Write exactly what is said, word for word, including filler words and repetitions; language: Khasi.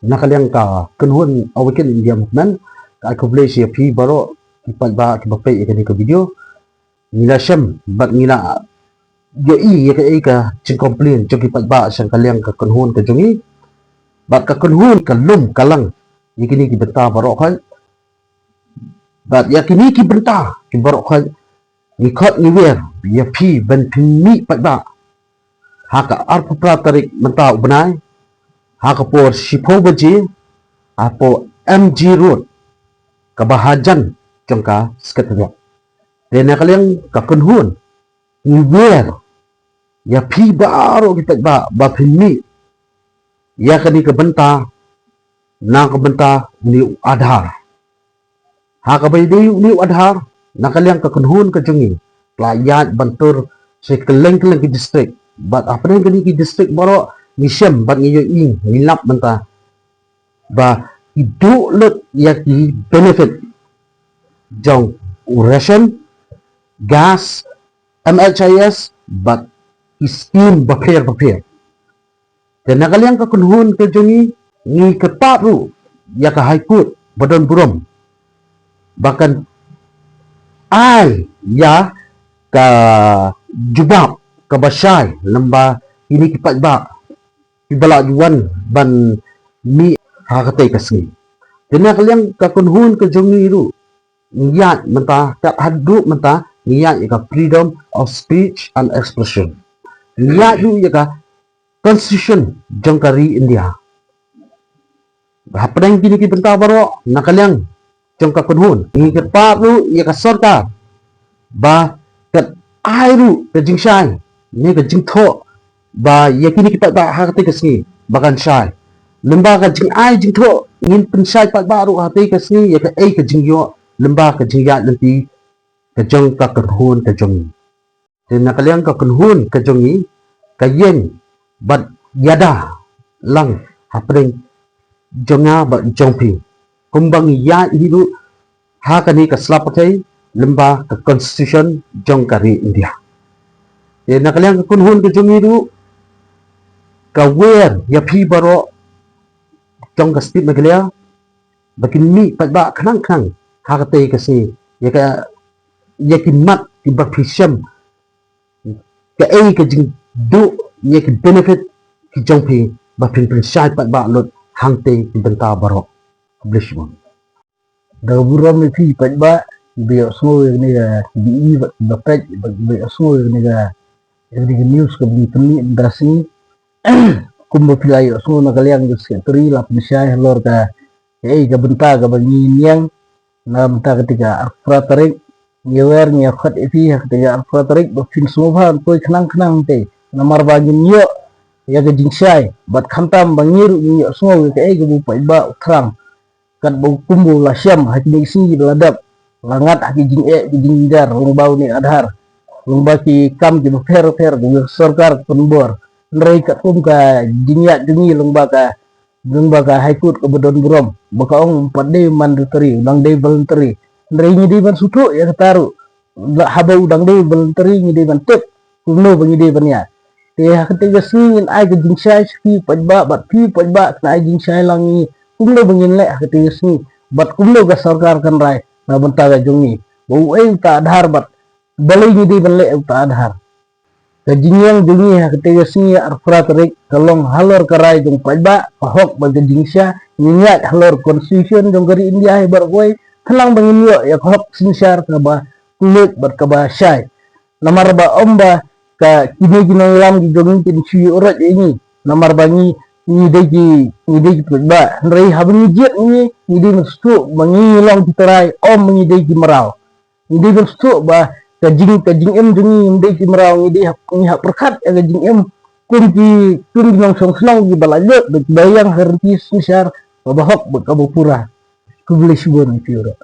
Na ka liang ka kynhun Awaken India Movement, ka ai khublei ïa phi baroh ki paidbah kiba peit ïa kane ka video. Ngi la shem bad ngi la ïohi ïa kaei ka jingcomplain jong ki paidbah sha ka liang ka kynhun ka jong ngi. Bad ka kynhun ka lum ka lang ïa kine ki bynta baroh khoit. Bad ïa kine ki bynta ki baroh khoit, ngi khot ngi wer ïa phi ban pynmih paidbah ha ka arphew phra tarik mynta u bnai, ha ka por shiphew baje, hapoh M G Road, kaba hajan jong ka Secretariat. Te na ka liang ka kynhun ngi wer ïa phi baroh ki paidbah ba pynmih ïa kane ka bynta na ka bynta une u Aadhaar. Ha kaba ïadei une u Aadhaar, na ka liang ka kynhun ka jong ngi la ïaid ban tur sha kylleng kylleng ki district. Bad hapdeng kine ki district baroh ngi shem bad ngi ïohi, ngi lap mynta ba ki duh lut ïa ki benefit jong u ration, gas, M H I S bad ki skim bapher bapher. Te na ka liang ka kynhun ka jong ngi, ngi kyrpad ruh ïa ka High Court ba don burom ba kan ai ïa ka jubab kaba shai lyngba kine ki paidbah kiba la ju wan ban mih ha katei ka sngi. Te na ka liang ka kynhun ka jong ngi ruh, ngi ïaid mynta, kat haduh mynta ngi ïaid ïa ka freedom of speech and expression. Ngi ïaid ruh ïa ka constitution jong ka ri India. Hapdeng kine ki bynta baroh, na ka liang jong ka kynhun, ngi kyrpad ruh ïa ka sorkar ba kan ai ruh ka jingshai ne ka jingthoh ba ïa kine ki paidbah ha katei ka sngi ba kan shai. Lyngba ka jingai jingthoh, ngin pynshai paidbah ruh ha katei ka sngi ïa kaei ka jingïoh lyngba ka jingïaid lynti ka jong ka kynhun ka jong ngi. Te na ka liang ka kynhun ka jong ngi ka ïeng bad ïada lang hapdeng jong nga bad jong phi, kumba ngi ïaid hi ruh ha kane ka slap pyrthei lyngba ka constitution jong ka ri India. Te na ka liang ka kynhun ka jong ngi ruh ka wer ïa phi baroh jong ka state Meghalaya ba kin mih paidbah khnang khnang ha katei ka sngi ïa ka, ïa ki mat kiba phi shem, kaei ka jingduh, ïa ki benefit ki jong phi ba phin pynshai paidbah lut hangtei ki bynta baroh. Khublei shibun. Da ka burom ïa phi paidbah kiba ïohsngew ïa kane ka, kiba i bad kiba peit bad kiba ïohsngew ïa kane ka, ïa kane ka news kaba ngi pynmih mynta ka sngi. Kumba phi la ïohsngew na ka liang ka secretary la pynshai halor ka, kaei ka bynta kaba ngi niang na mynta katei ka arphew phra tarik. Ngi wer ngi ïa khot ïa phi ha katei ka arphew phra tarik ba phin sngewbha ban poi khnang khnang te, namar ba ngin ïoh ïa ka jingshai bad khamtam ba ngi ruh ngin ïohsngew ïa kaei kaba u paidbah u thrang. Katba u kumba u la shem ha kine ki sngi ba la dep, la ngat ha ki jingeh ki jingjar lyngba une u Aadhaar, lyngba ki kam kiba pher pher kaba ka sorkar ka pynbor. Hynrei katkum ka jingïaid jong ngi lyngba ka, lyngba ka High Court kaba don burom ba ka ong um pat dei mandatory, u dang dei voluntary. Hynrei ngi dei ban sngewthuh ïa kata ruh, haba u dang dei voluntary ngi dei ban tip kumno ba ngi dei ban ïaid. Te ha katei ka sngi ngin ai ka jingshai sha phi paidbah bad phi paidbah kin ai jingshai lang ïa ngi kumno ba ngin leh ha katei ka sngi bad kumno ka sorkar kan rai na bynta ka jong ngi, ba uei uta u Aadhaar bad balei ngi dei ban leh uta u Aadhaar. Ka jingïeng jong ngi ha katei ka sngi arphew phra tarik ka long halor ka rai jong paidbah, ka hok bad ka jingshisha. Ngin ïaid halor constitution jong ka ri India hi baroh kawei khnang ba ngin ïoh ïa ka hok synshar kaba kylluid bad kaba shai. Namar ba ym ba ka kine ki nongïalam ki jong ngi kin shu ïuh roit ïa ngi. Namar ba ngi, ngi dei ki, ngi dei ki paidbah. Hynrei haba ngi jied ngi, ngi dei ban sngewthuh ba ngi long ki trai, ym ba ngi dei ki mraw. Ngi dei ban sngewthuh ba ka jing, ka jingim jong ngi ngim dei ki mraw, ngi dei hap, ngi hap pyrkhat ïa ka jingim kum ki, kum ki nongshong shnong kiba laitluid, ba kiba ïeng ha ryntih synshar kaba hok bad kaba pura. Khublei shibun ïa phi baroh.